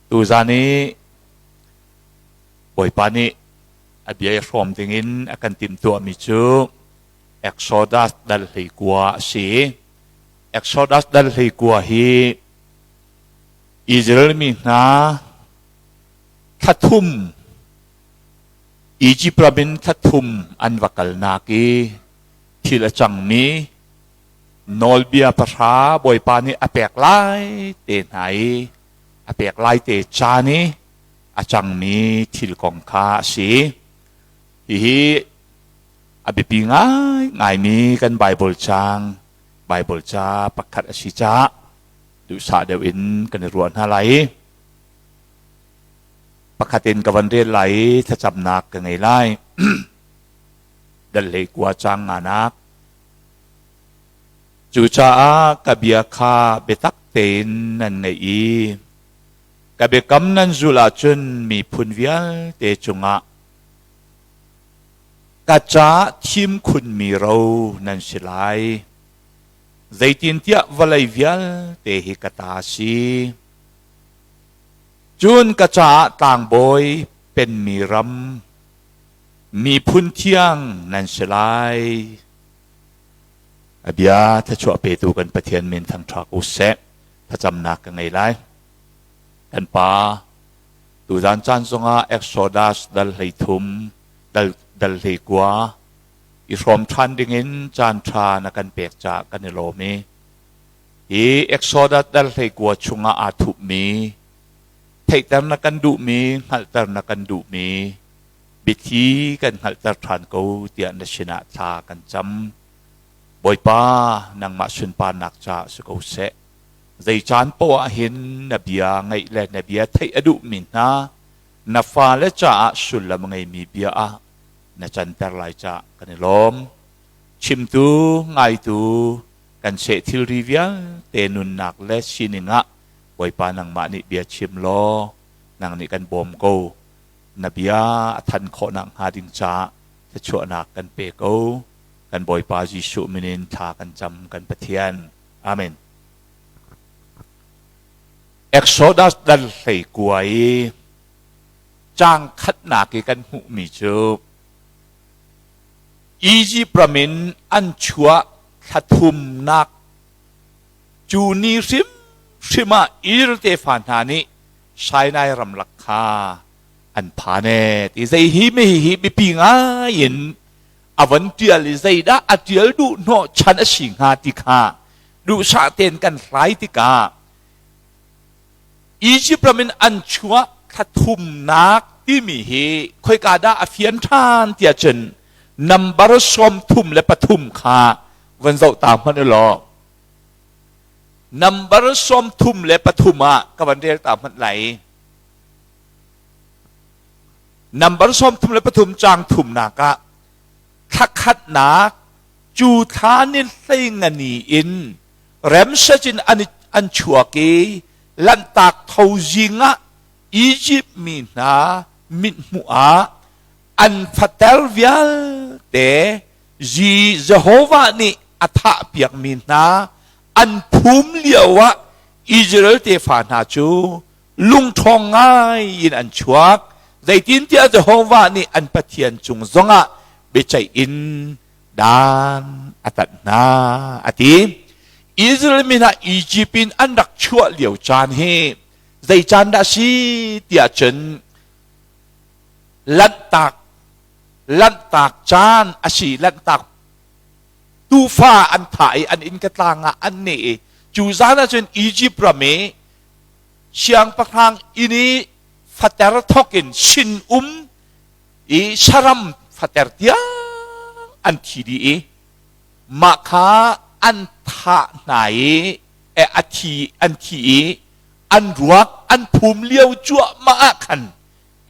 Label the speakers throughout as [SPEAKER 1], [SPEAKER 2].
[SPEAKER 1] Tuzan i Bawipa nih a bia i hrawm dingin a kan timhtuahmi cu Exodus dal 19 a si. Exodus dal 19 hi Israel mi hna thla thum Egypt ram in thla thum an va kalnak i thil a cangmi nawlbia pahra Bawipa nih a pek lai te hna i a pek lai te caan i a cangmi thil kong kha a si. Hihi a biapi ngaingaimi kan Baibal caang, Baibal ca pakhat a si caah duhsah deuh in kan i ruah hna lai i pakhat in ka van rel lai i thlacamnak ka ngei lai. Dal hlei kua caang nganak. Cucaah ka bia kha biatak tein nan ngaih i ka biakam nan zulh ahcun miphun vialte cungah ka ca thim khunmi ro nan si lai. Zeitintiah vawlei vialte hi ka ta a si. Cun ka caah tlangbawi penmi ram, miphun thiang nan si lai. A bia thluachuah petu kan Pathian min thangṭhak u seh. Thlacamnak ka ngei lai. Kan Pa, tuzan caan zongah Exodus dal 13, dal 19 i hrawm ṭhan dingin caan ṭha na kan pek caah kan i lawm i hi Exodus dal 19 chungah aa thupmi theihter na kan duhmi, hngalhter na kan duhmi biathli kan hngalhter ṭhan ko tiah na sinah thla kan cam. Bawipa, nangmah sunparnak caah si ko seh. Zei caan poah ah hin na bia ngaih le na bia theih a duhmi hna na fale caah sullam a ngeimi bia ah na canter lai caah kan i lawm. Chimtu, ngaitu, kan seh thilri vialte nunnak le sining ah Bawipa nangmah nih bia chim law nang nih kan bawm ko. Na bia a than khawh nakhnga ding caah thluachuahnak kan pe ko. Kan Bawipa Jesuh min in thla kan cam kan Pathian. Amen. Exodus dal 19 i caang khatnak i kan hmuhmi cu Egypt ram in an chuah thla thumnak cu ni hrimhrim ah Israel tefa hna nih Sinai ramlak kha an phan e ti zei hi mi hi biapi ngai in a von tial i zeidah a tial duh hnawh chan a si hnga ti kha duhsah tein kan hlai tikah Egypt ram in an chuah thla thumnak timi hi khoika dah a fian ṭhan tiah cun number 33 kha von zoh ta hmanh u law number 33 ah ka van rel ta hmanh lai. Number 33 caang thumnak ah thlakhatnak cu thla ni hlei in Ramses in an chuak i Lanhtak tho zing ah Izipt mi hna mithmuh ah an fater vialte Jehovah nih a thahpiakmi hna an phum lio ah Israel tefa hna cu lungṭhawng ngai in an chuak. Zeitintiah Jehovah nih an Pathian cung zongah biaceih in dan a tat hna, a ti. Israel mi hna Egypt in an rak chuah lio caan hi zei caan dah si tiah cun Lanhtak Lanhtak caan a si. Lanhtak tuufa an thah i an inn tlang ah an neh i cu zan ah cun Egypt ram i siangpahrang inn i fater thawk in sinum i saram fater tiang an thi dih i mah kha an thah hna i a thi an thi i an ruak an phum lio cuahmah ah khan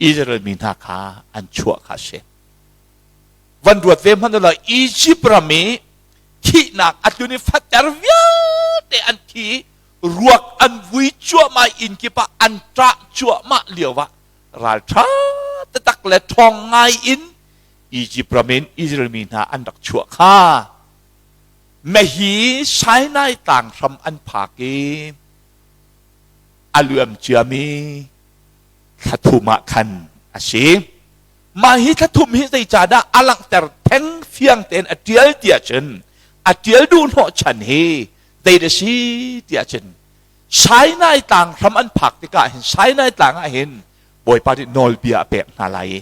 [SPEAKER 1] Israel mi hna kha an chuah kha a si. Van ruat ve hmanh law Egypt ram i thihnak a tlun i fater vialte an thi ruak an vui cuahmah inn kip ah an ṭah cuahmah lio ah ralṭha taktak le ṭhawng ngai in Egypt ram in Israel mi hna an rak chuah kha Mehi Sinai tlang hram an phak i a luam ciami Thla thum ah khan a si. Mah hi thla thum hi zeicahdah a langhter theng fiang tein a ṭial ti ahcun a ṭial duh hnawh chan hi zei dah si ti ahcun Sinai tlang hram an phak tikah hin Sinai tlang ah hin Bawipa nih nawlbia a pek hna lai i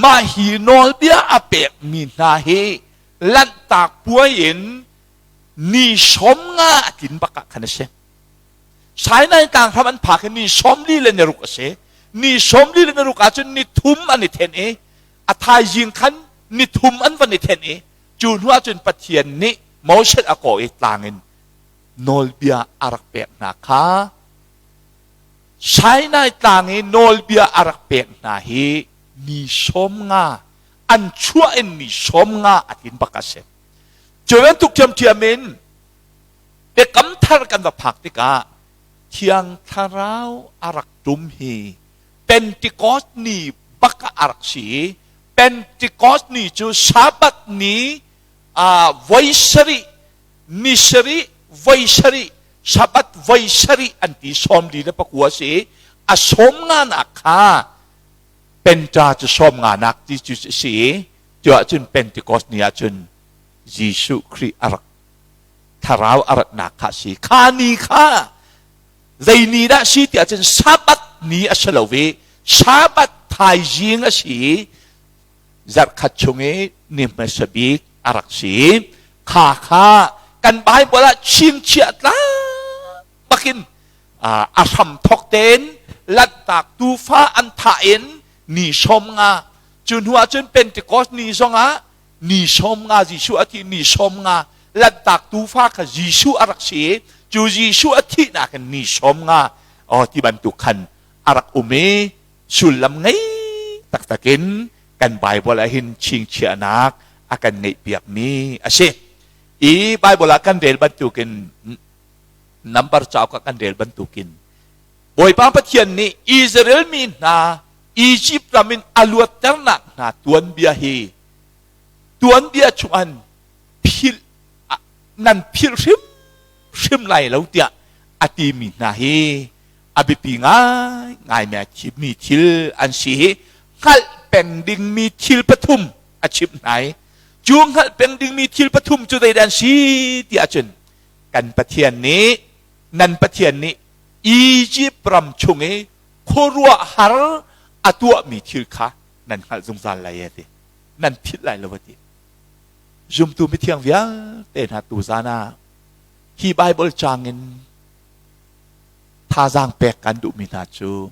[SPEAKER 1] mah hi nawlbia a pekmi hna hi Lanhtak puai in ni 50 a tlin bak ah khan a si. Sinai tlang hram an phak hi ni 46 a si. Ni 46 ahcun ni thum an i then i a thaizing khan ni thum an van i then i cu hnu ahcun Pathian nih Moses a kawh i tlang in nawlbia a rak pek hna kha Sinai tlang i nawlbia a rak pek hna hi ni 50 an chuah in ni 50 a tlin bak a si. Cu bantuk ṭhiamṭhiam in Biakam thar kan va phak tikah Thiang Thlarau a rak ṭum hi Pentecost ni bak ah a rak si i Pentecost ni cu Sabbath ni voi sarih ni sarih voi sarih Sabbath voi sarih an ti 44 a si i a sawm nganak kha Penta cu sawm nganak ti cu a si i cu ahcun Pentecost ni ahcun Jesuh Khrih a rak thlarau a ratnak kha a si. Kha ni kha zei ni dah si ti ahcun Sabbath ni a si lo i Sabbath thaizing a si i zarhkhat chung i ni hmasa bik a rak si. Kha kha kan Bible ah chingchiah tlak bakin a hram thok tein Lanhtak tuufa an thah in ni 50 cu hnu ahcun Pentecost ni zongah ni 50 Jesuh a thih ni 50 Lanhtak tuufa kha Jesuh a rak si i cu Jesuh a thihnak in ni 50 oh ti bantuk khan a rak um i sullam ngei taktak in kan Bible ah hin chingchiahnak a kan ngeihpiakmi a si. I Bible ah kan rel bantukin number cauk ah kan rel bantukin Bawipa Pathian nih Israel mi hna Egypt ram in a luatternak hna tuanbia hi tuanbia chungan philh nan philh hrimhrim lai lo tiah a timi hna hi a biapi ngai ngaimi a thimmi thil an si hi hngalh peng dingmi thil pathum a chimh hna i cu hngalh peng dingmi thil pathum cu zeidah an si ti ahcun kan Pathian nih nan Pathian nih Egypt ram chung i khuaruahhar a tuahmi thil kha nan hngalh zungzal lai a ti nan philh lai lo a ti zumtu mithiang vialte hna tuzan ah hi Bible caang in thazaang pek kan duhmi hna cu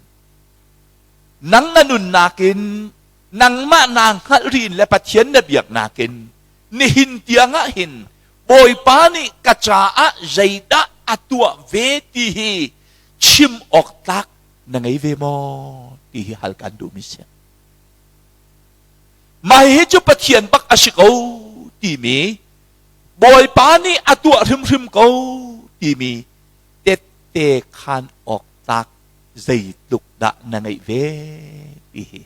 [SPEAKER 1] nang na nunnak in nangmah naa hngalh rin le Pathian na biaknak in nihin tiang ah hin Bawipa nih ka caah zeidah a tuah ve ti hi chim awk tlak na ngei ve maw ti hi hal kan duhmi si. Mah hi cu Pathian bak a si ko timi Bawipa nih a tuah hrimhrim ko timi tette khan awk tlak zeitluk dah na ngeih ve ti hi.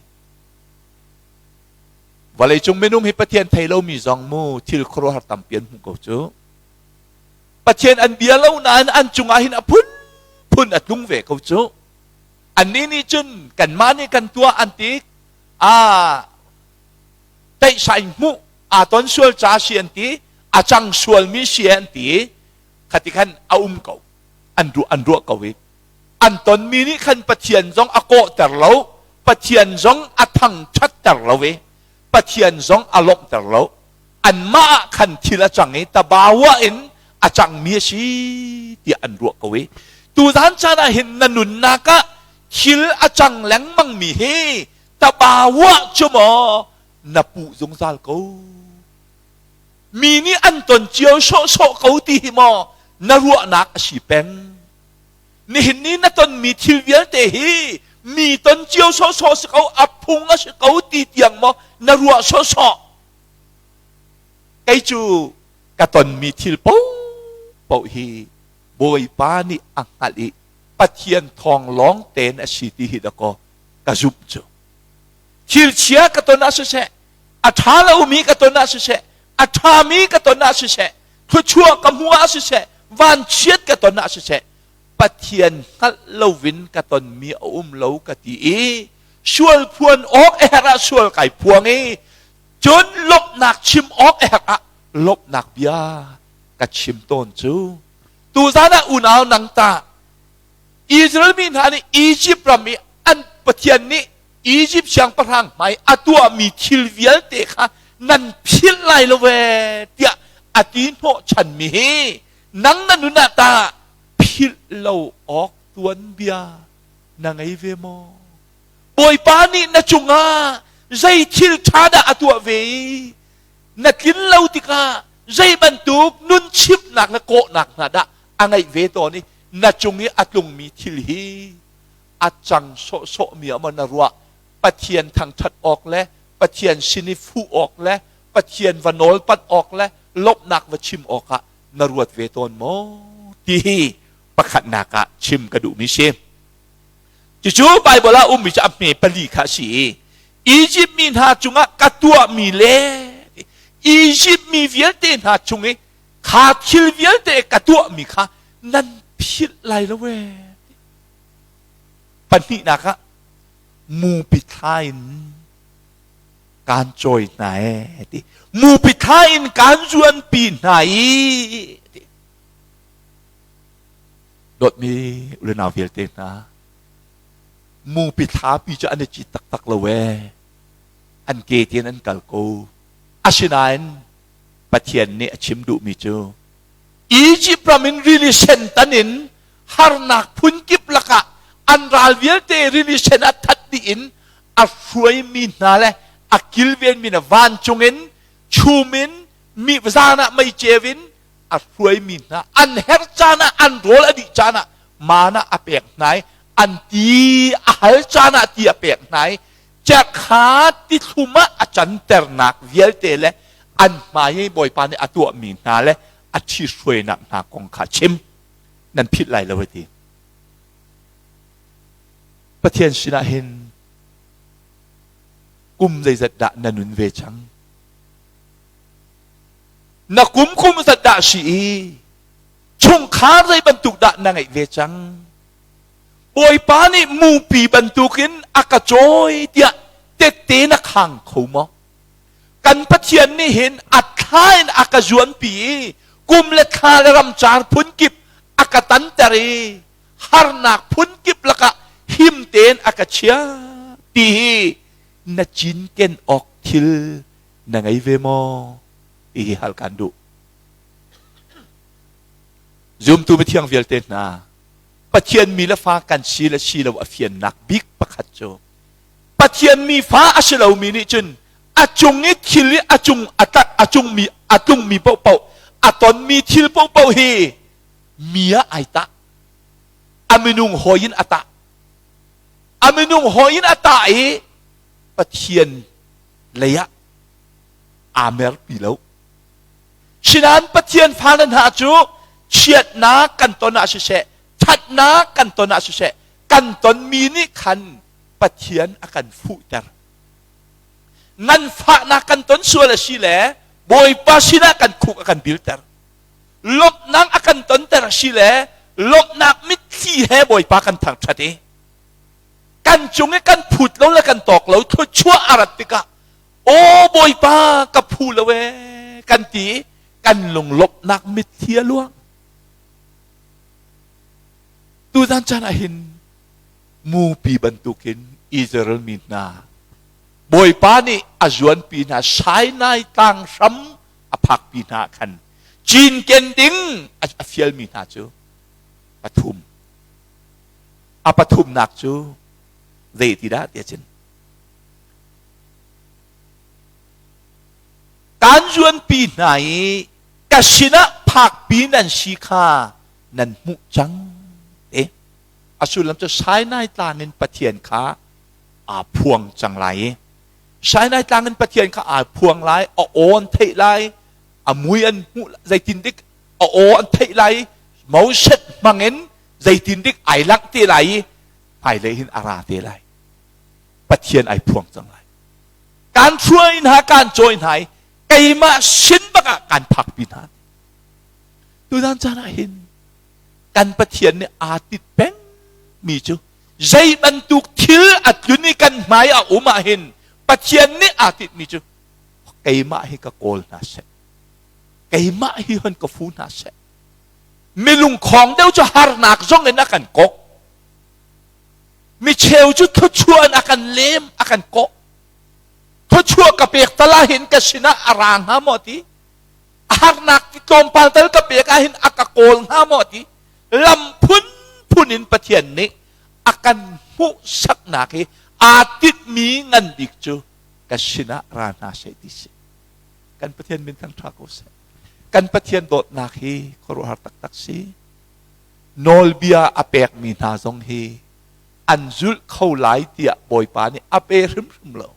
[SPEAKER 1] Vawleicung minung hi Pathian thei lomi zong mu thil khuaruahhar tampi an hmuh ko cu. Pathian an bia lo nain an cungah hin a phunphun a tlung ve ko cu. Annih nih cun kanmah nih kan tuah an ti a teihsaing hmuh aa ton sual ca si an ti a cang sualmi si an ti khati khan a um ko an ruah an ruah ko i an tonmi nih khan Pathian zong a kawhter lo Pathian zong a thangṭhatter lo i Pathian zong a lawmhter lo anmah ah khan thil a cang i tabawa in a cangmi a si tiah an ruah ko i tuzan caan ah hin na nunnak ah thil a cang lengmangmi hi tabawa cu maw na puh zungzal ko mi nih an ton cio sawhsawh ko ti hi maw na ruahnak a si peng nihin ni na tonmi thil vialte hi mi ton cio sawhsawh si ko a phung a si ko ti tiang maw na ruah sawhsawh Kei cu ka tonmi thil paohpaoh hi Bawipa nih a hngalh i Pathian thawng lawng tein a si ti hi dakaw ka zumh cu. Thil chia ka ton ah siseh, a ṭha lomi ka ton ah siseh, a ṭhami ka ton ah siseh, thluachuah ka hmuh ah siseh, vanchiat ka ton ah siseh, Pathian hngalh loin ka tonmi a um lo ka ti i. Sual phuan awk a herh ah sual kai phuang i cun lawmhnak chim awk a herh ah lawmhnak bia ka chim tawn cu. Tuzan ah unau nang ta Israel mi hna nih Egypt ram i an Pathian nih Egypt siangpahrang hmai a tuahmi thil vialte kha nan philh lai lo ve tiah a ti hnawh chanmi hi nang na nun ah tah philh lo awk tuanbia na ngei ve maw? Bawipa nih na cungah zei thil ṭha dah a tuah ve i na tlin lo tikah zei bantuk nun chimhnak le kawhnak hna dah a ngeih ve tawn i na cung i a tlungmi thil hi a cang sawhsawhmi ah maw na ruah? Pathian thangṭhat awk le Pathian sin i fuh awk le Pathian va nawlpat awk le lawmhnak va chim awkah na ruat ve tawn maw? Ti hi pakhatnak ah chim ka duhmi si. Cucu Baibal ah ummi cu a hme pali kha a si i Izipt mi hna cungah ka tuahmi le Izipt mi vialte hna chung i kha thil vialte ka tuahmi kha nan philh lai lo ee. Pahnihnak ah mupi thla in kaan cawi hna ee ti. Mupi thla in kaan zuanpi hna i ti. Dawtmi u le nau vialte hna, mupi thlapi cu an i cit taktak lo ee. An ke tein an kal ko. Asinain Pathian nih a chim duhmi cu Egypt ram in rili sen tan in harnak phunkip lakah an ral vialte rili sen ah that dih in a hruaimi hna le a kilvenmi hna vancung in chum in mi zan ah meiceu in a hruaimi hna an herh caan ah an rawl a dih caan ah mana a pek hna i an ti a hal caan ah ti a pek hna i cerhkha tithlum ah a canternak vialte le an hmai i Bawipa nih a tuahmi hna le a ṭhihruainak hna kong kha chim nan philh lai lo ti. Pathian sinah hin kum zeizat dah na nun ve cang? Na kum kum zat dah si i chungkhar zei bantuk dah na ngeih ve cang? Bawipa nih mupi bantukin a ka cawi tiah tette na khang kho maw? Kan Pathian nih hin a thla in a ka zuanpi i kum le thla le ramcar phunkip a ka tanter i harnak phunkip lakah him tein a ka chia ti hi na cinken awk thil na ngei ve maw ti hi hal kan duh. Zumtu mithiang vialte hna, Pathian mi le fa kan si le si lo a fiannak bik pakhat cu Pathian mi fa a si lomi nih cun a cung i thil i a cung a tlak a cungmi a tlungmi paohpaoh a tonmi thil paohpaoh hi mi ah ai tah a minung hawi in a tah a minung hawi in a tah i Pathian lei ah aa merpi lo Sinain Pathian fale hna cu chiatnak kan ton ah siseh ṭhatnak kan ton ah siseh kan tonmi nih khan Pathian a kan fuhter. Nganfahnak kan ton sual a si le Bawipa sinah kan khuk a kan bilter. Lawmhnak a kan tonter a si le lawmhnak mitthli he Bawipa kan thangṭhat i kan cung i kan phut lo le kan tawk lo thluachuah a rat tikah Aw Bawipa ka phu lo ee kan ti i kan lunglawmhnak mitthli a luang. Tuzan caan ah hin mupi bantukin Israel mi hna Bawipa nih a zuanpi hna Sinai tlang hram a phakpi hna khan cinken ding a fialmi hna cu pathum. A pathumnak cu zei ti dah tiah cun Kaan zuanpi hna i ka sinah phakpi nan si kha nan hmuh cang. Te. A sullam cu Sinai tlang in Pathian kha aa phuang cang lai i Sinai tlang in Pathian kha aa phuang lai, a aw an theih lai, a mui an hmuh zeitin dik a aw an theih lai, Moses hmangin zeitin dik ai langh te lai i hmailei hin a ra te lai. Pathian ai phuang cang lai. Kaan hruai hna, kaan cawi hna i keimah sin bak ah kaan phakpi hna. Tuzan caan ah hin kan Pathian nih aa tit peng mi cu Zei bantuk thil a tlun i kan hmai a um ah hin Pathian nih aa tinhmi cu keimah hi ka kawl hna seh. Keimah hi hon ka fu hna seh. Milung khawng deuh cu harnak zong in a kan kawh. Micheu cu thluachuah in a kan lem, a kan kawh. Thluachuah ka pek tal ahhin ka sinah a ra hnga maw ti? A harnak ti tlawmpal tal ka pek ahhin a ka kawl hnga maw ti? Lam phunphun in Pathian nih a kan hmuhsaknak hi aa tinhmi ngan bik cu ka sinah ra hna seh ti si. Kan Pathian min thangṭha ko seh. Kan Pathian dawtnak hi khuaruahhar taktak si. Nawlbia a pekmi hna zong hi an zulh kho lai tiah Bawipa nih a pe hrimhrim lo.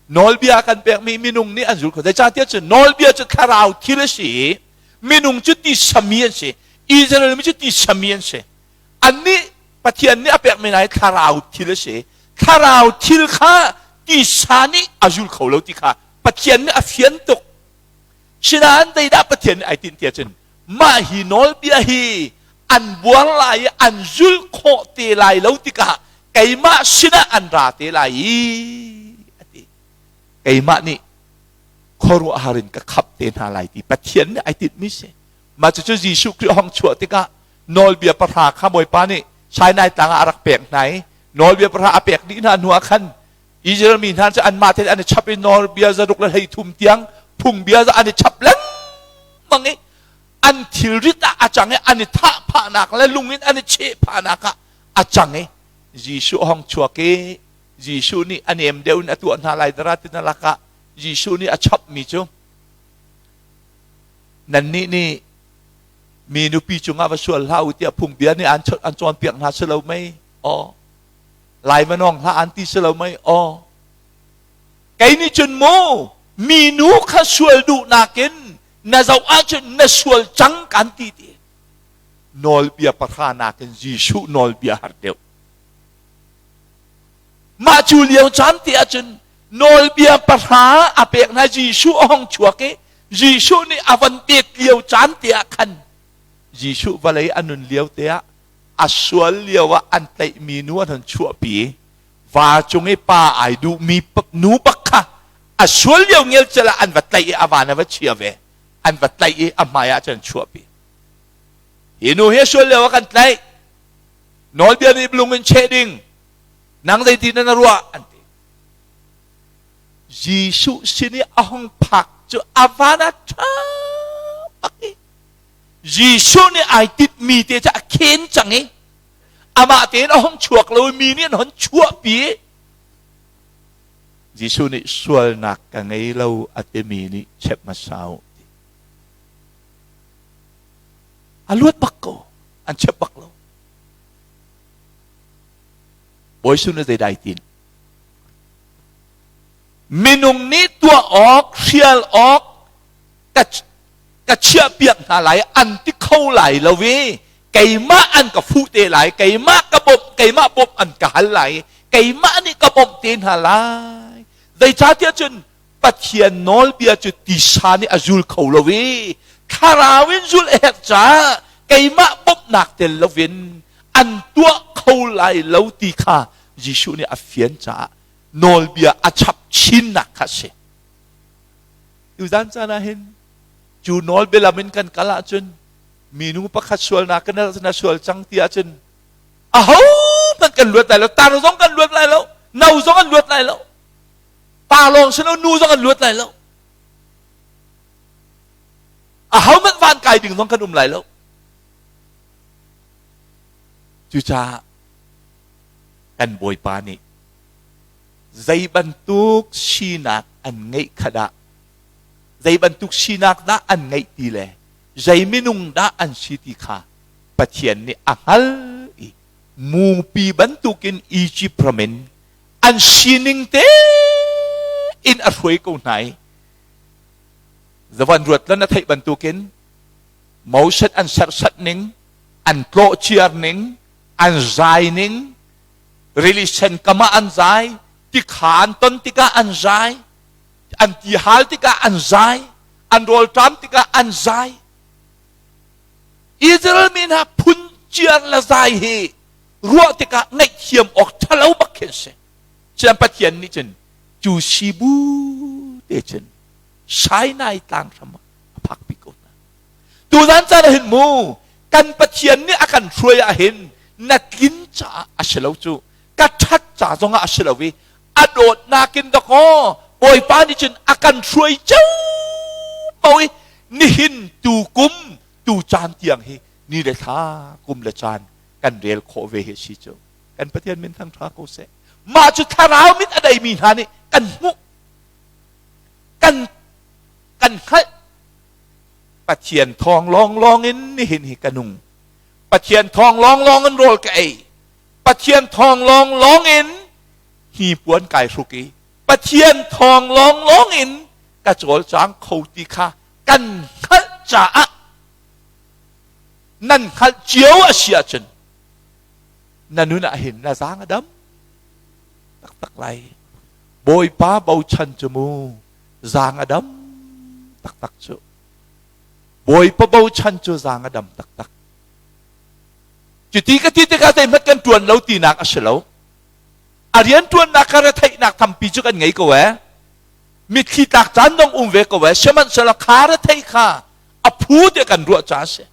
[SPEAKER 1] Nawlbia kan pekmi minung nih an zul kho. Zeicahtiah cun nawlbia cu thlarau thil a si i minung cu tisami an si. Israel mi cu tisami an si. Annih Pathian nih a pekmi hna hi thlarau thil a si. Thlarau thil kha tisa nih a zul kho lo ti kha Pathian nih a fian tuk. Sinain zeidah Pathian nih ai tinh tiah cun mah hi nawlbia hi an buar lai i an zulh khawh te lai lo tikah keimah sinah an ra te lai i a ti. Keimah nih khuaruahhar in ka khap te hna lai ti Pathian nih ai tinhmi si. Mah cucu Jesuh Khrih hong chuah tikah nawlbia pahra kha Bawipa nih Sinai tlang ah a rak pek hna i nawlbia pahra a pek dih hna hnu ah khan Israel mi hna cu anmah tein an i chap i nawlbia zaruk le 13 tiang phungbia an i chap lengmang i an thilrit ah a cang i an i thah phahnak le lung in an i cheh phahnak ah a cang i Jesuh hong chuak i Jesuh nih a nem deuh in a tuah hna lai dara ti na lakah Jesuh nih a chapmi cu nannih nih mi nupi cungah va sual hlah u tiah phungbia nih an cawnpiak hna si lo mei aw lai va nawng hlah an ti si lo mei aw kei nih cun mu minu kha sual duhnak in na zoh ahcun na sual cang kan ti ti nawlbia pahra nakin Jesuh nawlbia har deuh mah cu lio caan te ahcun nawlbia pahra a pek hna Jesuh a hong chuak i Jesuh nih a van pek lio caan te ah khan Jesuh vawlei a nun lio te ah a sual lio ah an tlaihmi nu an hon chuahpi i va cung i pa ai duhmi nu bak kha a sual lio ngelcel ah an va tlaih i a van a va chia ve an va tlaih i a hmai ah cun an chuahpi hi nu hi a sual lio ah kan tlaih nawlbia nih lung in cheh ding nang zeiti na ruah an ti Jesuh sin i a hung phak cu a van a ṭha bak i Jesuh nih ai tinhmi te cu a khen cang i amah tein a hung chuak lo i mi nih an hon chuahpi. Jesuh nih sualnak ka ngei lo a timi nih chep hmasa u ti. A luat bak ko. An chep bak lo. Bawi Jesuh nih zeidah ai tin? Minung nih tuah awk, hrial awk, ka ka chiahpiak hna lai an ti kho lai lo i keimah an ka fuh te lai keimah ka bawmh keimah bawmh an ka hal lai keimah nih ka bawmh te hna lai zeicahtiah cun Pathian nawlbia cu tisa nih a zul kho lo i thlarau in zul a herh caah keimah bawmhnak tel loin an tuah kho lai lo ti kha Jesuh nih a fian caah nawlbia a chap chinnak kha a si. Tuzan caan ah hin cu nawlbia lam in kan kal ahcun minu pakhat sualnak kan na sual cang ti ahcun aho hmanh kan luat lai lo tar zong kan luat lai lo no zong an luat lai lo pa lawng si lo nu zong an luat lai lo aho hmanh van kai ding zong kan um lai lo cucaah kan bawipa nih zei bantuk sinak an ngeih kha dah zei bantuk sinak dah an ngeih ti le zei minung dah an si ti kha Pathian nih a hngal i mupi bantukin Egypt ram in an sining te in a hruai ko hna i zavan ruat lan a theih bantukin Moses an serhsat ning an tlawhciar ning an zai ning Rili sen kam ah an zai, tikha an ton tikah an zai, an tihal tikah an zai, an rawlṭam tikah an zai. Israel mi hna phunciar le zai hi Ruah tikah ngaihthiam awk ṭhalo bak khi an si. Sian Pathian nih cun cu sibu te cun Sinai tlang hram a phakpi ko hna. Tuzan caan ah hin mu kan Pathian nih a kan hruai ah hin na tlin caah a si lo cu ka ṭhat ca zongah a si lo i a dawtnak in dakaw Bawipa nih cun a kan hruai cio i nihin tu kum tu caan tiang hi ni le thla kum le caan kan rel khawh ve hi si cu. Kan Pathian min thang ṭha ko seh. Mah cu thlarau mit a deimi hna nih kan hmuh, kan kan hngalh. Pathian thawng lawnglawng in nihin hi ka nung. Pathian thawng lawnglawng in rawl ka ei. Pathian thawng lawnglawng in hnipuan kai hruk i Pathian thawng lawnglawng in ka cawlcang kho ti kha kan hngalh caah nan hngalh cio a si ahcun na nun ah hin na zaang a dam taktak lai. Bawipa bochan cu mu zaang a dam taktak cu. Bawipa bochan cu zaang a dam taktak. Cuti ka ti tikah zeihmanh kan ṭuan lo tinak a si lo. A rian ṭuannak kha retheihnak tampi cu kan ngei ko ee. Mitthli tlak caan dong um ve ko ee. Sihmanhsehlaw kha retheih kha a phu tiah kan ruah caah a si.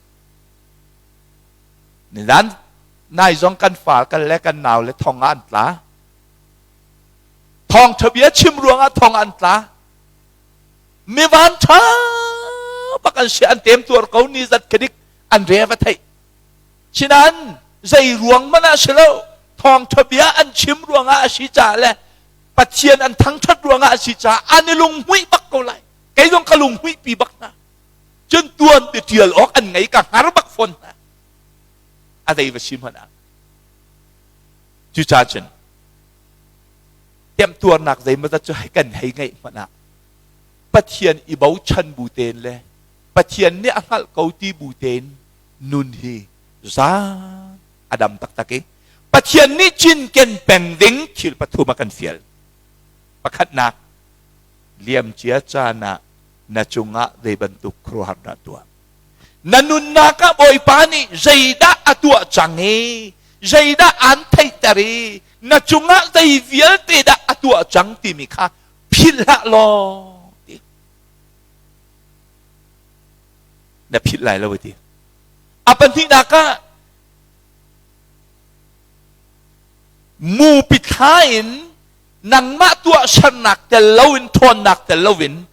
[SPEAKER 1] Nizan nai zong kan far kan le kan nau le thong ah an tla. Thawngṭha bia chim ruangah thong an tla. Mi van ṭha bak an si an tem tuar ko ni zat khadik an re va theih. Sinain zei ruang hmanh ah si lo thawngṭha bia an chim ruangah a si caah le Pathian an thangṭhat ruangah a si caah an i lunghmuih bak ko lai. Kei zong ka lunghmuih pi bak hna. Cun tuan ti ṭial awk an ngei ka hngar bak fawn hna. A zei va si hmanh ah. Cucaah cun temtuarnak zeimawzat cu kan hei ngeih hmanh ah Pathian i bochan bu tein le Pathian nih a hngalh ko ti bu tein nun hi zaang a dam taktak i Pathian nih cinken peng ding thil pathum a kan fial. Pakhatnak, liamcia caan ah na cungah zei bantuk khuaruahhar dah tuah. Na nunnak ah Bawipa nih zeidah a tuah cang i zeidah aan theihter i na cungah zei vialte dah a tuah cang timi kha philh hlah law ti. Na philh lai lo ti. A pahnihnak ah mupi thla in nangmah tuahsernak tel loin ṭhawnnak tel loin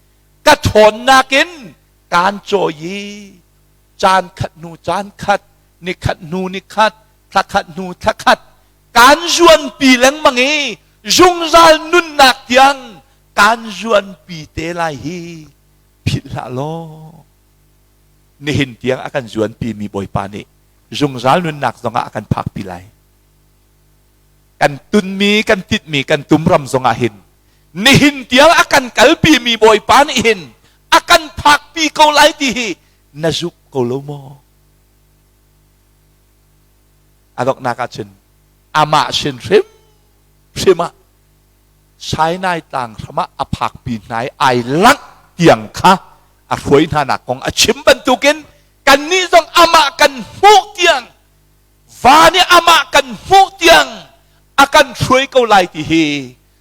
[SPEAKER 1] ka ṭhawnnak in kaan cawi i caan khat hnu caan khat, ni khat hnu ni khat, thla khat hnu thla khat kaan zuanpi lengmang i zungzal nunnak tiang kaan zuanpi te lai hi philh hlah law. Nihin tiang a kan zuanpi mi Bawipa nih zungzal nunnak zongah a kan phakpi lai. Kan tunmi, kan titmi, kan tumram zongah hin nihin tiang a kan kalpi mi Bawipa nih hin a kan phakpi ko lai ti hi na zumh ko lo maw? A donghnak ah cun amah sin hrim hrim ah Sinai tlang hram ah a phakpi hna i ai langh tiang kha a hruai hna nak kong a chim bantukin kannih zong amah kan hmuh tiang va nih amah kan hmuh tiang a kan hruai ko lai ti hi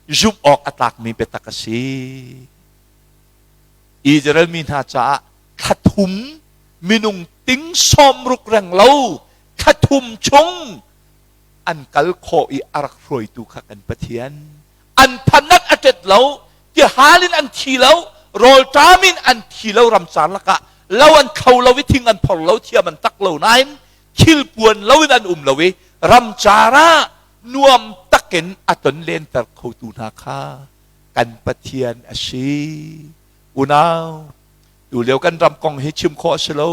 [SPEAKER 1] zumh awk a tlakmi biatak a si. Israel mi hna caah thla thum minung ting 60 reng lo thla thum chung an kal khawh i a rak hruaitu kha kan Pathian. An phanat a ṭet lo, tihal in an thi lo, rawlṭam in an thi lo ramcar lakah lo an thlo lo i thing an phor lo, thiam an tak lo nain thilpuan lo in an um lo i ramcar ah nuam takin a ton lenter khotu hna kha kan Pathian a si. Unau, tu lio kan ram kong hi chim khawh a si lo.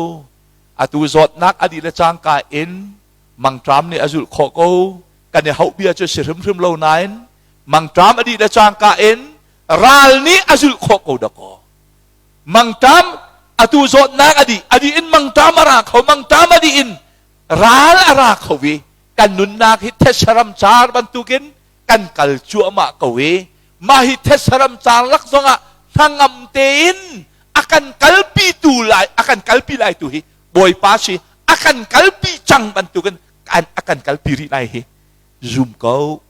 [SPEAKER 1] Atu zawtnak a dih le cangka in mangṭam nih a zulh khawh ko. Kan i hauh bia cu si hrimhrim lo nain mangṭam a dih le cangka in ral nih a zulh khawh ko dakaw. Mangṭam atu zawtnak a dih a dih in mangṭam a ra kho, mangṭam a dih in ral a ra kho i kan nunnak hi thetse car bantukin kan kal cuahmah ko i mah hi thetse car lak zongah hnangam tein a kan kalpi tu lai a kan kalpi lai tu hi Bawipa si a kan kalpi cang bantukin a kan kalpi rih lai hi. Zum ko,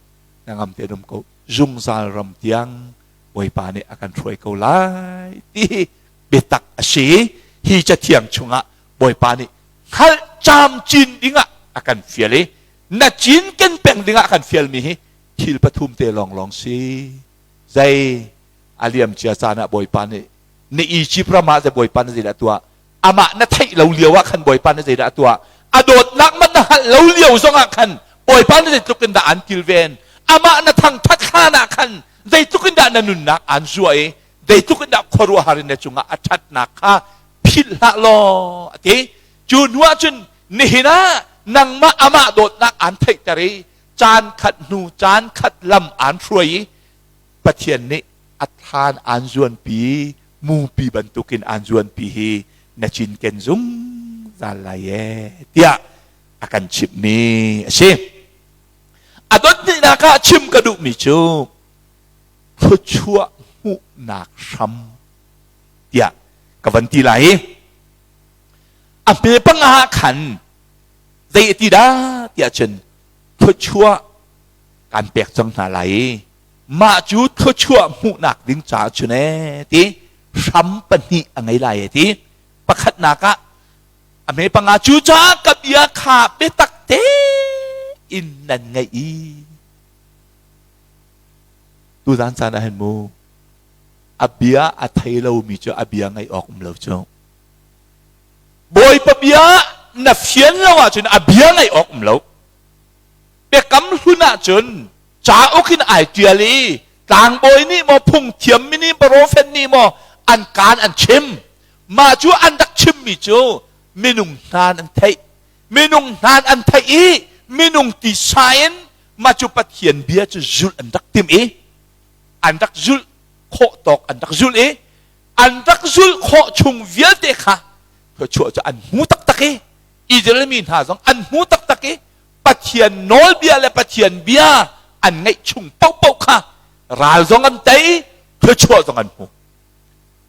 [SPEAKER 1] hnangam tein um ko. Zungzal ram tiang Bawipa nih a kan hruai ko lai ti biatak a si. Hi cathiang chungah Bawipa nih hngalh camcin dingah a kan fial i na cinken peng dingah a kan fialmi hi thil pathum te lawnglawng si. Zei a liam cia caan ah Bawipa nih na Egypt ram ah Bawipa nih zeidah a tuah? Amah na theih lo lio ah khan Bawipa nih zeidah a tuah? A dawtnak man na hngalh lo lio zongah khan Bawipa nih zeitluk in dah an kilven? Amah na thangthat hlan ah khan zeitluk in dah na nunnak aan zuah i zeitluk in dah khuaruahhar in na cungah a ṭhatnak kha philh hlah law a ti. Cu hnu ah cun nihin ah nangmah amah dawtnak aan theihter i caan khat hnu caan khat lam aan hruai i Pathian nih a thlan aan zuanpi mupi bantukin aan zuanpi hi na cinken zungzal lai ee tiah a kan chimhmi a si. A dothnihnak ah chim ka duhmi cu thluachuah hmuhnak hram tiah ka van ti lai i a hme panga ah khan zei a ti dah tiah cun thluachuah kan pek cang hna lai i mah cu thluachuah hmuhnak ding caah cun ee ti hram pahnih a ngei lai e ti. Pakhatnak ah a hme panga cu caah ka bia kha biatak tein nan ngaih i tuzan caan ah hin mu a bia a thei lomi cu a bia ngaih awk um lo cu. Bawipa bia na fian lo ahcun a bia ngaih awk um lo. Biakam hlun ahcun cauk in ai ṭial i tlangbawi nih maw phungthiam mi nih profet nih maw an kaan an chim. Mah cu an rak chimmi cu minung hnan an theih. Minung hnan an theih i minung tisa in mah cu Pathian bia cu zulh an rak timh i an rak zulh khawh tawk an rak zulh i an rak zulh khawh chung vialte kha thluachuah cu an hmu taktak i Israel mi hna zong an hmu taktak i Pathian nawlbia le Pathian bia an ngeih chung paohpaoh kha ral zong an tei, thluachuah zong an hmu.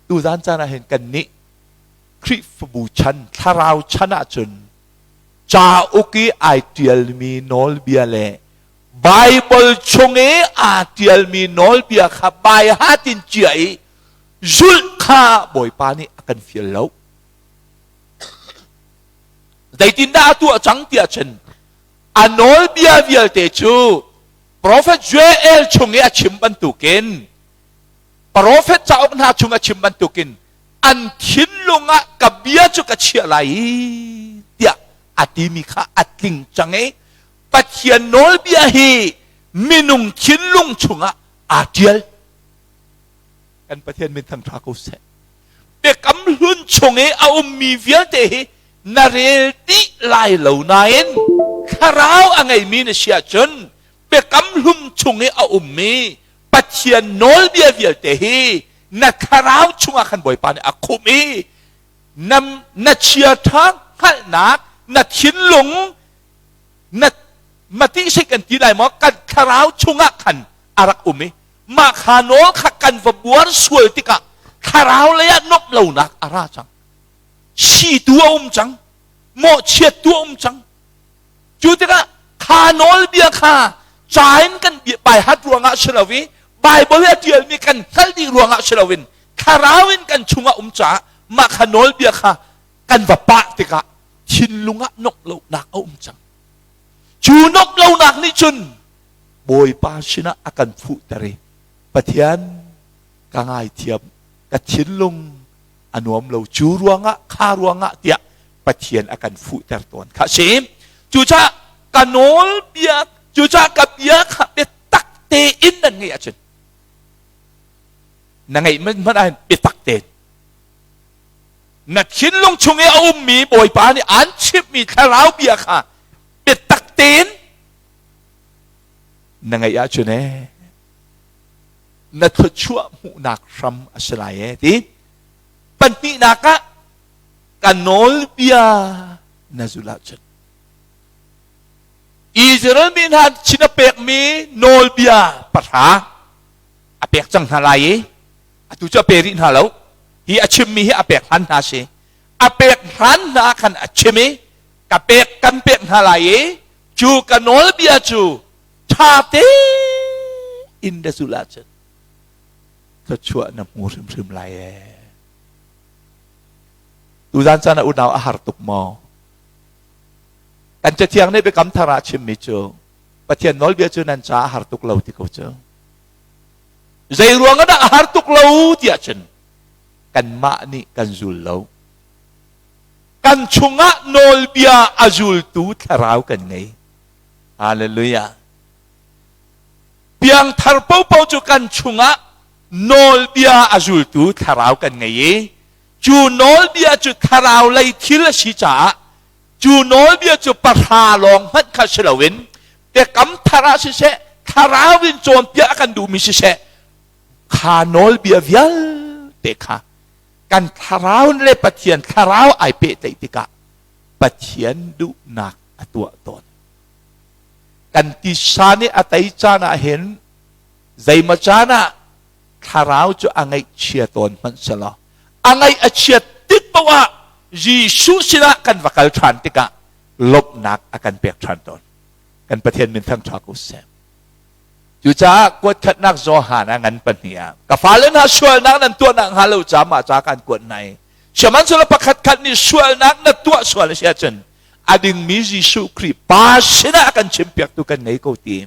[SPEAKER 1] Tuzan caan ah hin kannih Khrihfabu chan, thlarau chan ahcun cauk i ai ṭialmi nawlbia le Baibal chung i aa ṭialmi nawlbia kha baihat in cia i zulh kha Bawipa nih a kan fial lo. Zeitindah a tuah cang tiah cun a nawlbia vialte cu Profet Joel chung i a chim bantukin Profet cauk hna chung a chim bantukin an thinlung ah ka bia cu ka chiah lai i tiah a timi kha a tling cang i Pathian nawlbia hi minung thinlung chungah aa ṭial. Kan Pathian min thangṭha ko seh. Biakam hlun chung i a ummi vialte hi na rel dih lai lo nain thlarau a ngeimi na si ahcun biakam hlum chung i a ummi Pathian nawlbia vialte hi na thlarau chungah khan Bawipa nih a khumh i na, na chiaṭha hngalhnak na thinlung na mati sik kan ti lai maw kan thlarau chungah khan a rak um i mah kha nawl kha kan va buar sual tikah thlarau lei ah nuamh lonak a ra cang. Situ a um cang, mawhchiattu a um cang. Cu tikah kha nawlbia kha ca in kan baihat ruangah si lo i Baibal i a ṭialmi kan hngalh dih ruangah si loin thlarau in kan chungah um caah mah kha nawlbia kha kan va pah tikah thinlung ah nuamh lonak a um cang. Cu nuamh lonak nih cun Bawipa sinah a kan fuhter i Pathian ka ngaithiam, ka thinlung a nuam lo cu ruangah kha ruangah tiah Pathian a kan fuhter tawn kha si. Cucaah ka nawlbia, cucaah ka bia kha biatak tein nan ngeih ahcun na ngeih hmanh ahhin biatak tein na thinlung chung i a ummi Bawipa nih aan chimhmi thlarau bia kha biatak tein na ngeih ahcun ee na thluachuah hmuhnak hram a si lai ee ti. Pahnihnak ah ka nawlbia na zulh ahcun Israel mi hna chin a pekmi nawlbia pahra a pek cang hna lai i atu cu a pe rih hna lo. Hi a chimmi hi a pek hlan hna si. A pek hlan hna khan a chim i ka pek kan pek hna lai i cu ka nawlbia cu Ṭha tein na zulh ahcun thluachuah na hmu hrimhrim lai ee. Tuzan caan ah unau a har tuk maw? Kan Cathiang nih Biakam Thar ah a chimmi cu Pathian nawlbia cu nan caah a har tuk lo ti ko cu. Zei ruang ah dah a har tuk lo tiah cun kanmah nih kan zul lo. Kan chungah nawlbia a zultu thlarau kan ngei. Hallelujah. Piangthar popo cu kan chungah nawlbia a zultu thlarau kan ngei i cu nawlbia cu thlarau lei thil a si caah cu nawlbia cu pahra lawng hmanh kha si loin biakam thar ah siseh thlarau in cawnpiak a kan duhmi siseh kha nawlbia vialte kha kan thlarau le Pathian thlarau ai pehtlaih tikah Pathian duhnak a tuah tawn. Kan tisa nih a tei caan ah hin zeimaw caan ah thlarau cu a ngaihchia tawn hmanh selaw a ngaih a chiat tik paoh ah Jesuh sinah kan va kal ṭhan tikah lawmhnak a kan pek ṭhan tawn. Kan Pathian min thangṭha ko seh. Cucaah kuatkhatnak Johan a ngan pahnih ah ka fale hna sualnak nan tuahnak hnga lo ca mah ca kan kuat hna i sihmanhsehlaw pakhat khat nih sualnak na tuah sual a si ahcun a dingmi Jesuh Khrih Pa sinah a kan chimpiaktu kan ngei ko ti.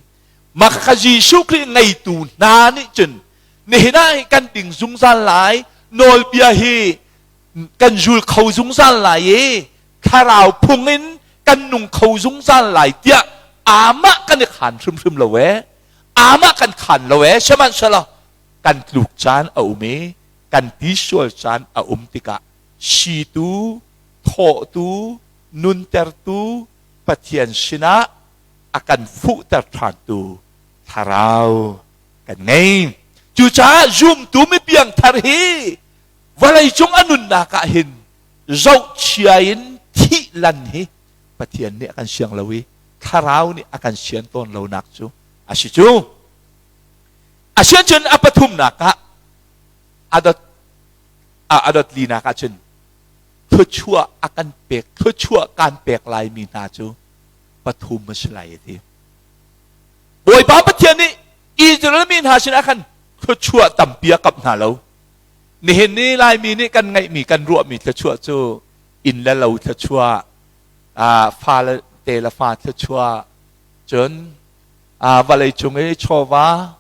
[SPEAKER 1] Mah kha Jesuh Khrih ngeitu hna nih cun nihin ah hi kan ding zungzal lai, nawlbia hi kan zul kho zungzal lai i thlarau phung in kan nung kho zungzal lai tiah amah kan i khaan hrimhrim lo ee. Amah kan khaan lo ee. Sihmanhsehlaw kan tluk caan a um i kan ti sual caan a um tikah situ thawhtu, nuntertu Pathian sinah a kan fuhter ṭhantu thlarau kan ngei. Cucaah zumtu mi piangthar hi vawleicung a nunnak ah hin zohchia in thih lan hi Pathian nih a kan siang lo i thlarau nih a kan sian tawn lonak cu a si cu. Asiahcun a pathumnak ah a dot a dot linak ah cun thluachuah a kan pek thluachuah kan pek laimi hna cu pathum a si lai a ti. Bawipa Pathian nih Israel mi hna sinah khan thluachuah tampi a kamh hna lo. Nihin ni Laimi nih kan ngeihmi kan ruahmi thluachuah cu inn le lo thluachuah, fa le te le fa thluachuah, cun vawlei cung i chawva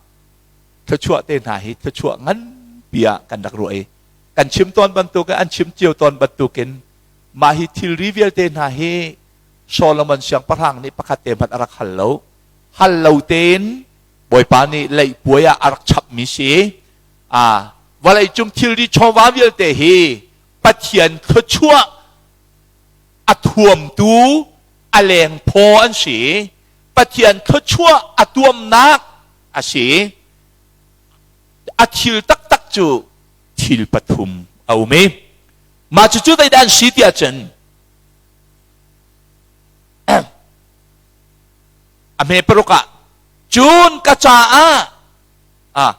[SPEAKER 1] thluachuah te hna hi thluachuah nganpi ah kan rak ruah i kan chim tawn bantukin an chim cio tawn bantukin mah hi thilri vialte hna hi Solomon siangpahrang nih pakhat te hmanh a rak hal lo. Hal lo tein Bawipa nih leihpuai ah a rak chapmi si. A vawleicung thilri chawva vialte hi Pathian thluachuah a thuamtu a lengphaw an si. Pathian thluachuah a tuamnak a si. A thil taktak cu thil pathum a um i mah cucu zeidah an si tiah cun a hme paruk ah cun ka caah ah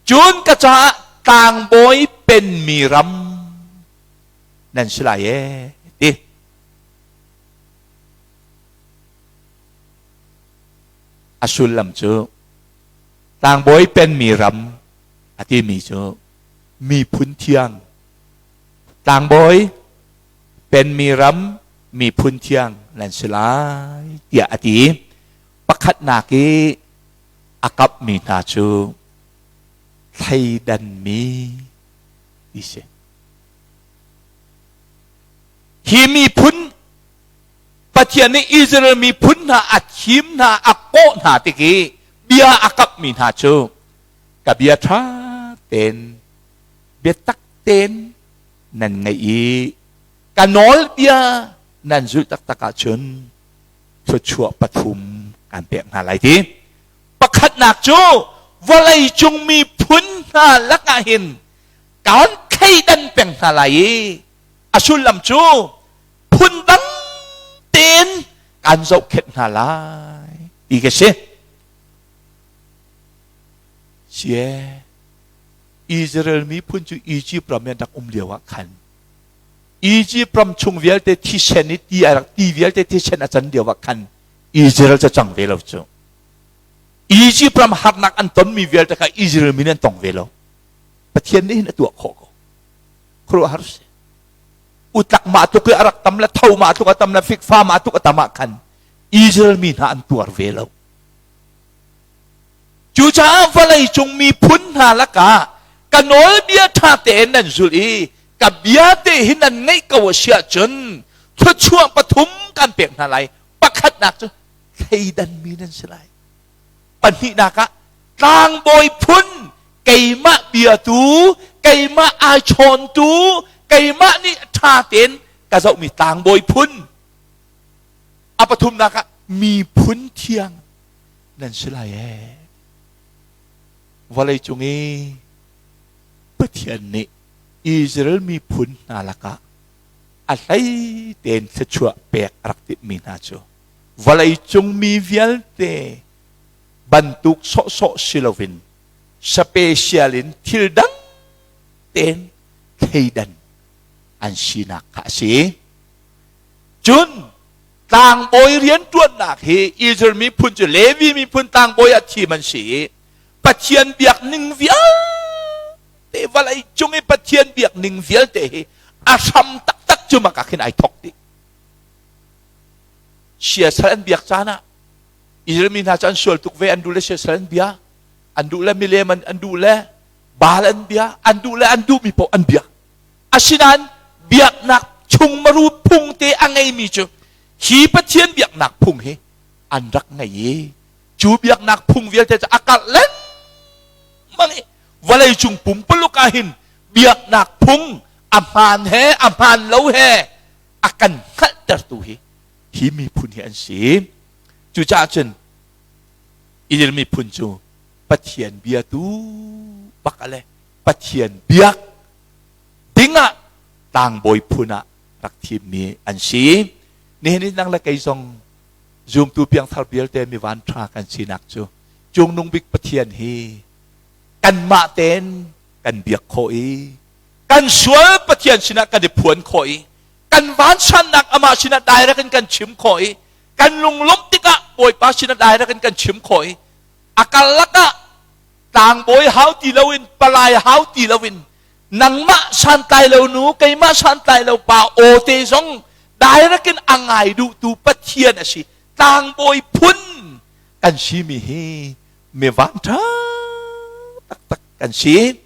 [SPEAKER 1] cun ka caah tlangbawi penmi ram nan si lai ee ti. A sullam cu tlangbawi penmi ram a timi cu miphun thiang tlangbawi penmi ram miphun thiang nan si lai tiah a ti. Pakhatnak i a kapmi hna cu thleidanmi ti si. Hi miphun Pathian nih Israel miphun hna a thim hna a kawh hna tik i bia a kapmi hna cu ka bia ṭha tein biatak tein nan ngaih i ka nawlbia nan zulh taktak ahcun thluachuah pathum kan pek hna lai ti. Pakhatnak cu vawleicung miphun hna lakah hin kan thleidan peng hna lai i a sullam cu phundang tein kan zohkhenh hna lai ti ka si. Sie Israel miphun cu Egypt ram in rak um lio ah khan Egypt ram chung vialte thisen i ti a rak ti vialte thisen a can lio ah khan. Israel cu cang ve lo cu. Egypt ram harnak an tonmi vialte kha Israel mi an tong ve lo. Pathian nih hin a tuah khawh ko. Khuaruahhar si. Utlak mah tluk i a rak tam le tho mah tluk a tam le fikfa mah tluk a tam ah khan Israel mi hna an tuar ve lo. Cucaah vawleicung miphun hna lakah ka nawlbia ṭha tein nan zulh i ka bia te hi nan ngaih ko a si ahcun thluachuah pathum kan pek hna lai. Pakhatnak cu thleidanmi nan si lai. Pahnihnak ah tlangbawi phun keimah biatu, keimah ai chawntu, keimah nih ṭha tein ka zohmi tlangbawi phun. A pathumnak ah miphun thiang nan si lai ee. Vawlei cung i Pathian nih Israel miphun hna lakah a hlei tein thluachuah pek a rak timhmi hna cu vawleicung mi vialte bantuk sawhsawh si loin special in thil dang tein thleidan an sinak kha a si. Cun tlangbawi rianṭuannak hi Israel miphun cu Levi miphun tlangbawi ah thim an si i Pathian biak ning vialte vawlei cung i Pathian biak ning vialte hi a hram taktak cu maka khin ai thok dih. Siasal an biak caan ah Israel mi hna cu an sual tuk ve, an duh le siasal an bia, an duh le milem an duh le Baal an bia, an duh le an duhmi paoh an biak. Asinain biaknak chungmaru phung te a ngeimi cu hi Pathian biaknak phung hi an rak ngei i cu biaknak phung vialte cu a karh lengmang i vawleicung pumpuluk ah hin biaknak phung a hmaan he a hmaan lo he a kan hngalhtertu hi hi miphun hi an si. Cucaah cun Israel miphun cu Pathian biatu bak le Pathian biak dingah tlangbawi phun ah rak thimmi an si. Nihin ni nang le kei zong zumtu piangthar vialte mi van ṭha kan sinak cu Cungnung bik Pathian hi kanmah tein kan biak khawh i kan sual Pathian sinah kan i phuan khawh i kan vansannak amah sinah direct in kan chim khawh i kan lunglawmh tikah Bawipa sinah direct in kan chim khawh i a karlak ah tlangbawi hau ti loin palai hau ti loin nangmah santlai lo nu keimah santlai lo pa aw te zong direct in a ngai duhtu Pathian a si. Tlangbawi phun kan simi hi mi van ṭha taktak kan si.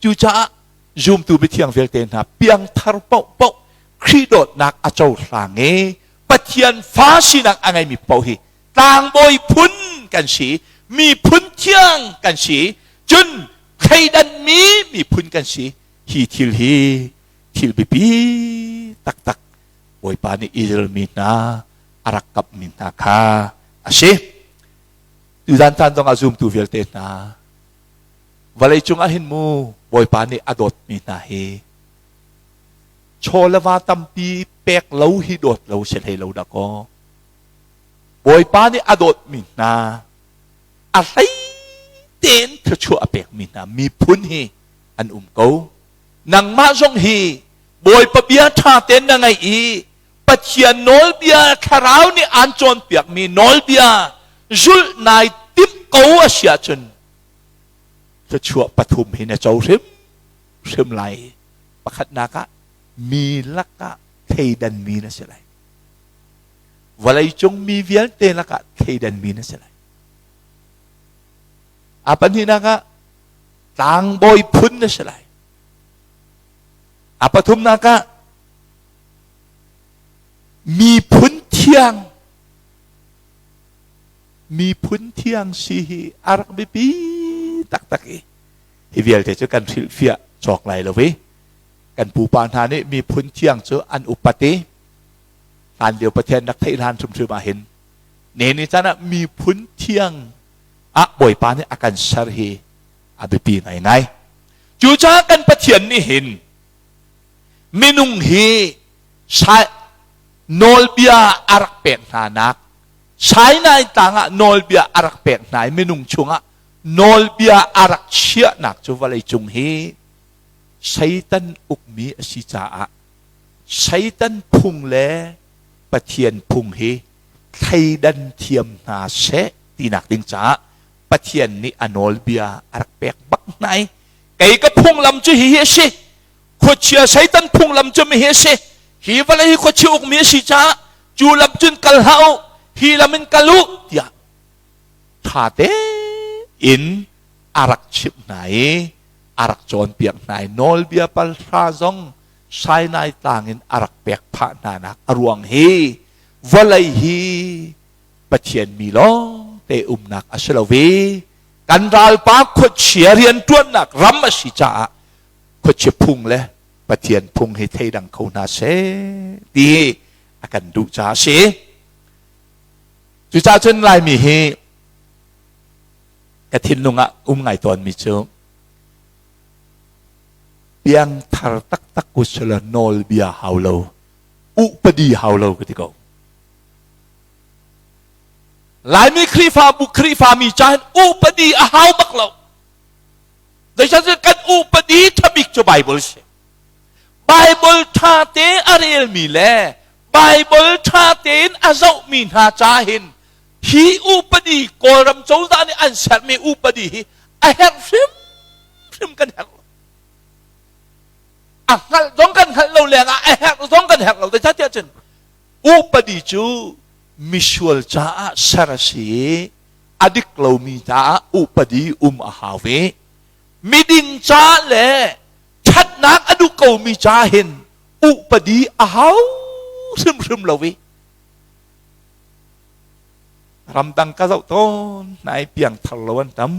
[SPEAKER 1] Cucaah zumtu mithiang vialte hna piangthar paohpaoh Khrih dawtnak a cohlang i Pathian fa sinak a ngeimi paoh hi tlangbawi phun kan si, miphun thiang kan si, cun thleidanmi miphun kan si. Hi thil hi thil biapi taktak Bawipa nih Israel mi hna a rak kapmi hna kha a si. Tuzan caan zong ah zumtu vialte hna vawlei cung ah hin mu Bawipa nih a dawtmi hna hi chaw le va tampi pek lo hi dawt lo si hlei lo dah kaw Bawipa nih a dawtmi hna a hlei tein thluachuah a pekmi hna miphun hi an um ko. Nangmah zong hi Bawipa bia ṭha tein na ngaih i Pathian nawlbia thlarau nih aan cawnpiakmi nawlbia zulh nai timh ko a si ahcun thluachuah pathum hi na co hrimhrim lai. Pakhatnak ah mi lakah thleidanmi na si lai. Vawleicung mi vialte lakah thleidanmi na si lai. A pahnihnak ah tlangbawi phun na si lai. A pathumnak ah miphun thiang miphun thiang si hi a rak biapi taktak i hi vialte cu kan hrilhfiah cawk lai lo i kan pupa hna nih miphun thiang cu an upat i hlan lio Pathian rak theih hlan hrimhrim ah hin ne ni caan ah miphun thiang ah Bawipa nih a kan ser hi a biapi ngaingai. Cucaah kan Pathian nih hin minung hi nawlbia a rak pek hna nak Sinai tlang ah nawlbia a rak pek hna i minung chungah nawlbia a rak chiahnak cu vawleicung hi Satan ukmi a si caah Satan phung le Pathian phung hi thleidan thiam hna seh tinak ding caah Pathian nih a nawlbia a rak pek bak hna i kei ka phunglam cu hihi a si, khuachia Satan phunglam cu mihi a si, hi vawlei hi khuachia ukmi a si caah cu lam cun kal hlah u, hi lam in kal u tiah ṭha tein a rak chimh hna i a rak cawnpiak hna i nawlbia palhra zong Sinai tlang in a rak pek phah hna nak a ruang hi vawlei hi Pathian mi lawng te umnak a si lo i kan ralpa khuachia rianṭuannak ram a si caah khuachia phung le Pathian phung hi theidang kho hna seh ti a kan duh caah a si. Cucaah cun Laimi hi ka thinlung ah um ngai tawnmi cu piangthar taktak ku sila nawlbia hau lo, upadi hau lo ka ti ko. Laimi Khrihfabu Khrihfami ca hin upadi a hau bak lo. Zeicahtiah kan upadi thabik cu Bible si. Bible ṭha te a relmi le Bible ṭha tein a zohmi hna ca hin hi upadi Kawlram cozah nih an sermi upadi hi a herh hrimhrim kan herh lo. A hngalh zong kan hngalh lo lengah a herh zong kan herh lo. Zeicahtiah cun upadi cu misual caah ser a si i a dik lomi caah upadi um a hau i miding ca le ṭhatnak a duh komi ca hin upadi a hau hrimhrim lo i ramdang ka zoh tawn hna i piangthar lo an tam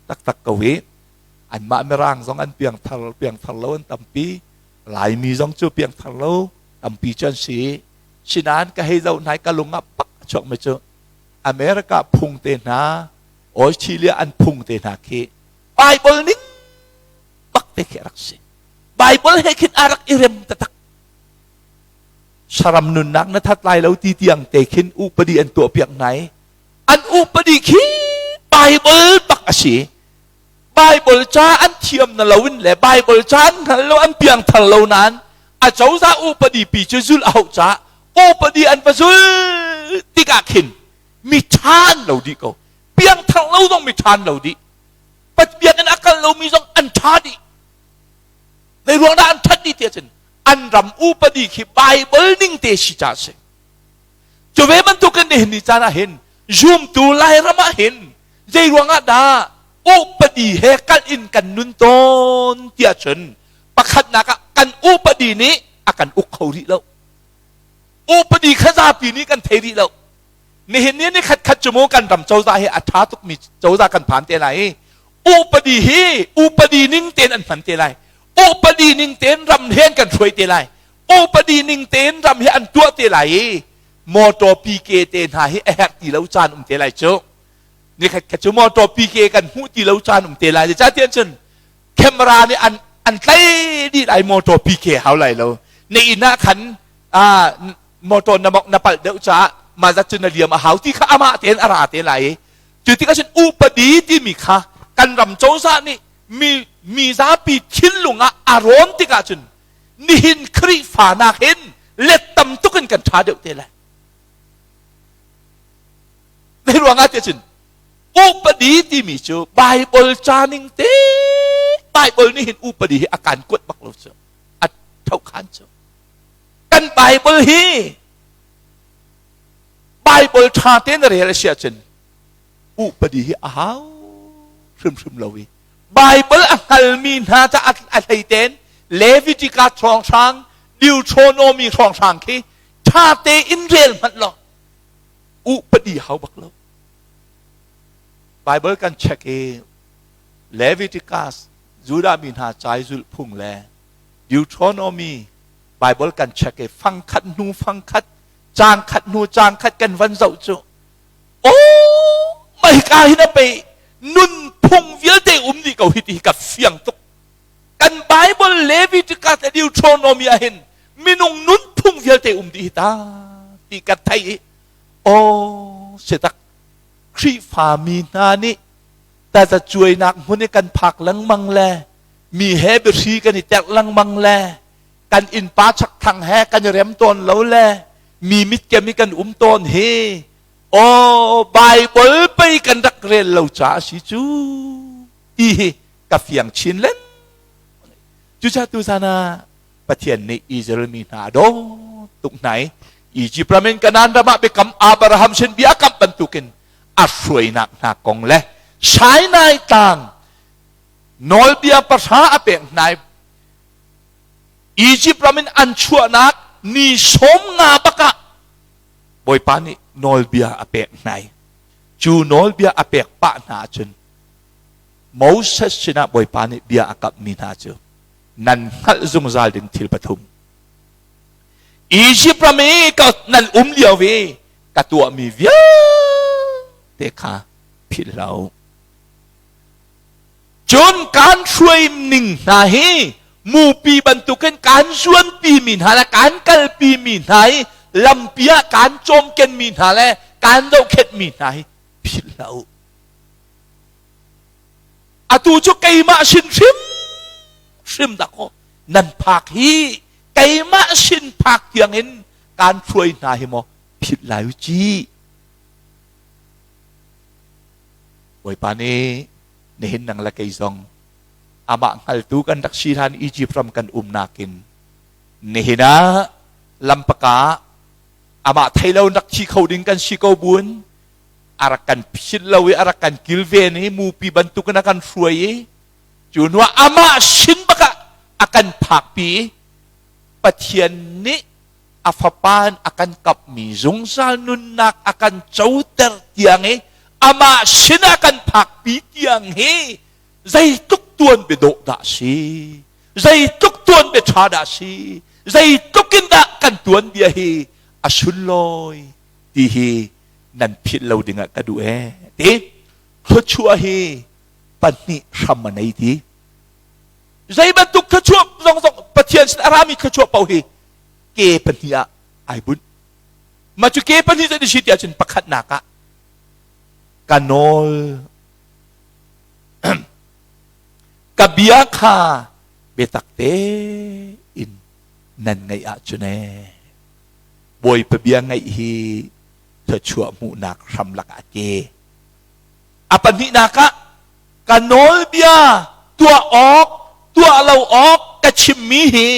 [SPEAKER 1] taktak ko i anmah mirang zong an piangthar piangthar lo an tampi. Laimi zong cu piangthar lo tampi cu an si. Sinain ka hei zoh hna i ka lung ah pak a chuakmi cu America phung te hna, Australia an phung te hna khi Bible ning bak te khi a rak si. Bible he khin a rak i rem taktak. Saram nunnak na that lai lo ti tiang te khin upadi an tuah piak hna i an upadi khi Bible bak a si. Bible ca an thiam na lo in le Bible ca an hngal lo, an piangthar lo nain a cozah upadi pi cu zulh a hauh caah upadi an va zul tikah khin mi ṭha an lo dih ko. Piangthar lo zong mi ṭha an lo dih. Biakinn a kal lomi zong an ṭha dih. Zei ruang dah an ṭhat dih ti ahcun an ram upadi khi Bible ning te si caah a si. Cu ve bantukin nihin ni caan ah hin zumtu Lairam ah hin zei ruangah dah upadi he kalh in kan nun tawn tiah cun pakhatnak ah kan upadi nih a kan uk kho rih lo. Upadi kha zapi nih kan thei rih lo. Nihin ni ni khat khat cu mu kan ram cozah hi a ṭha tukmi cozah kan phan te lai i upadi hi upadi ning tein an hman te lai. Upadi ning tein ram he an kan hruai te lai. Upadi ning tein ram hi an tuah te lai i motor PK te hna hi a herh ti lo caan um te lai cu. Nikhat khat cu motor PK kan hmuh ti lo caan um te lai. Zeicahtiah cun camera nih an an tlai dih lai, motor PK hau lai lo. Na inn ah khan motor na mok na palh deuh caah mah zat cu na liam a hau ti kha amah tein a ra te lai i cu tikah cun upadi timi kha kan ram cozah nih mi mi zapi thinlung ah a rawn tikah cun nihin Khrihfa nak hin let tam tuk in kan ṭha deuh te lai. Zei ruangah tiah cun upadi timi cu Bible ca ning te Bible nih hin upadi hi a kan kuat bak lo cu, a thokhan cu. Kan Bible hi Bible ṭha tein na rel a si ahcun upadi hi a hau hrimhrim lo i Bible a hngalmi hna ca a hlei tein Leviticus hrawnghrang, Deuteronomy hrawnghrang khi ṭha tein rel hmanh law upadi hau bak lo. Bible kan check i Leviticus, Judah mi hna cai zulh phung le Deuteronomy Bible kan check i fangkhat hnu fangkhat, caang khat hnu caang khat kan van zoh cu oh my ka hin a pe nunphung vialte um dih ko hi ti hi ka fiang tuk. Kan Bible Leviticus le Deuteronomy ah hin minung nunphung vialte um dih hi ta ti ka thei i oh sitak Khrihfa mi hna nih tazacuainak hmun i kan phak lengmang le mi he biahri kan i terh lengmang le kan innpa chakthang he kan i rem tawn lo le mi mitkem i kan um tawn hi. Aw, Bible pei kan rak rel lo ca a si cu ti hi ka fiang chin len. Cucaah tuzan ah Pathian nih Israel mi hna a daw tuk hna i Egypt ram in Kanaan ram ah biakam Abraham sin bia a kamh bantukin a hruainak hna kong le Sinai tlang nawlbia pahra a pek hna i Egypt ram in an chuahnak ni 50 bak ah Bawipa nih nawlbia a pek hna i cu nawlbia a pek pah hna ahcun Moses sinah Bawipa nih bia a kamhmi hna cu nan hngalh zungzal ding thil pathum. Egypt ram i ka nan um lio i ka tuahmi vialte kha philh hlah u. Cun kaan hruai ning hna hi mupi bantukin kaan zuanpi mi hna le kaan kalpi mi hna i lampi ah kaan cawmken mi hna le kaan zohkhenh mi hna hi philh hlah u. Atu cu keimah sin hrim hrim dakaw nan phak hi keimah sin phak tiangin kaan hruai hna hi maw philh lai u ci. Bawipa nih nihin nang le kei zong amah hngaltu kan rak si hlan Egypt ram kan um nakin nihin ah lampaka amah thei lo rak thi kho ding kan si ko buin a rak kan philh lo i a rak kan kilven i mupi bantukin a kan hruai i cu hnuah amah sin bakah a kan phakpi i Pathian nih a fapa in a kan kapmi zungzal nunnak a kan coter tiang i amah sin a kan phakpi tiang hi zeitluk tuan biadawh dah si zeitluk tuan bia ṭha dah si zeitluk in dah kan tuan bia hi a sunlawi ti hi nan philh lo dingah ka duh ee ti thluachuah hi pahnih hram a nei ti zei bantuk thluachuah zong zong Pathian sin a rami thluachuah paoh hi ke pahnih ah ai bunh mah cu ke pahnih zei si ti ahcun pakhatnak ah ka nawl ka bia kha biatak tein nan ngaih ahcun ee Bawipa bia ngaih hi thluachuah hmuhnak hramlak ah ke. A pahnihnak ah ka nawlbia tuah awk, tuah lo awk ka chimmi hi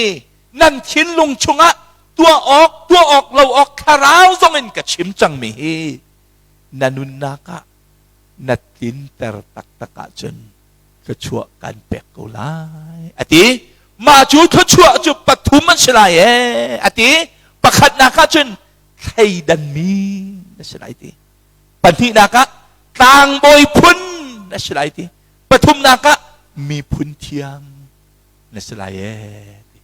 [SPEAKER 1] nan thinlung chungah tuah awk, tuah awk lo awk thlarau zong in ka chim cangmi hi na nunnak ah na tlinter taktak ahcun thluachuah kan pek ko lai a ti. Mah cu thluachuah cu pathum an si lai ee a ti. Pakhatnak ah cun thleidanmi na si lai ti. Pahnihnak ah tlangbawi phun na si lai ti. Pathumnak ah miphun thiang na si lai ee ti.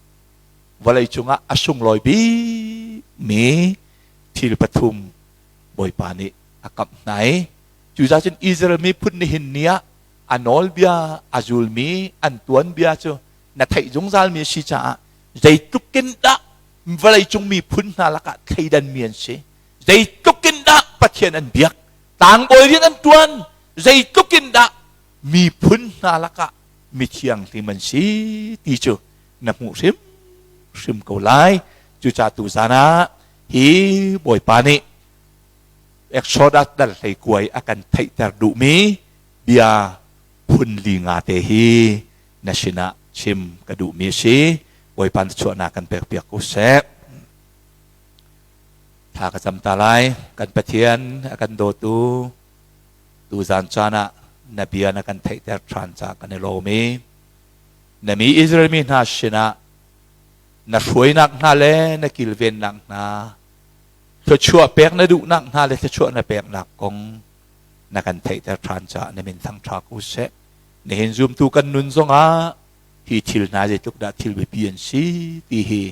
[SPEAKER 1] Vawlei cungah a sunglawi bikmi thil pathum Bawipa nih a kamh hna i cucaah cun Israel miphun nihin ni ah a nawlbia a zulmi an tuanbia cu na theih zungzalmi a si caah zeitluk in dah vawleicung miphun hna lakah thleidanmi an si, zeitluk in dah Pathian an biak, tlangbawi rian an ṭuan, zeitluk in dah miphun hna lakah mithianghlim an si ti cu na hmuh hrim hrim ko lai. Cucaah tuzan ah hi Bawipa nih Exodus dal hleikuai a kan theihter duhmi bia phun li nga te hi na sinah chim ka duhmi a si. Bawipa na chuahnak kan pekpiak ko seh. Thla ka cam ta lai. Kan Pathian a kan dawtu tuzan caan ah na bia na kan theihter ṭhan caah kan i lawm i na mi Israel mi hna sinah na hruainak hna le na kilvennak hna thluachuah pek na duhnak hna le thluachuah na peknak kong na kan theihter ṭhan caah na min thangṭha ko seh. Nihin zumtu kan nun zongah hi thil hna zeitluk dah thil biapi an si ti hi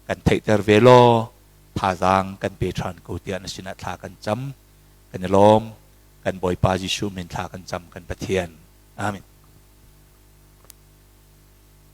[SPEAKER 1] kan theihter ve law thazaang kan pe ṭhan ko tiah na sinah thla kan cam. Kan i lawm. Kan Bawipa Jesuh min thla kan cam kan Pathian. Amen.